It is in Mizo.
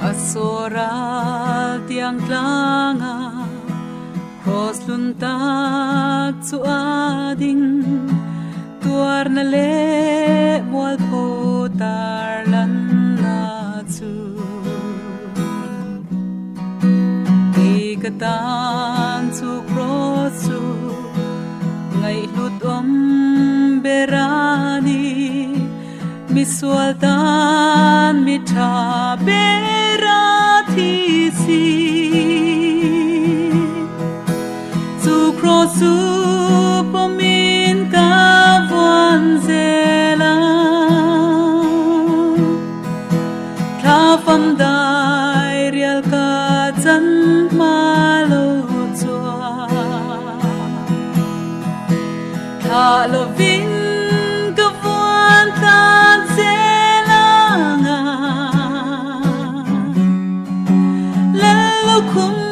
A sawral tiang tlanga Cross hlun tak chu a ding Tuarna leh mualpho tarlanna chu Kei ka tan chu Cross chu ngaihhlut awm ber a ni. Misual tan mi tha ber a thi si. Chu cross chu pawmin ka vuan zel a, thla fam dai rial ka chan hma lo chuan. Thlah lovin ka vuan tlat zel anga Lal lo khum.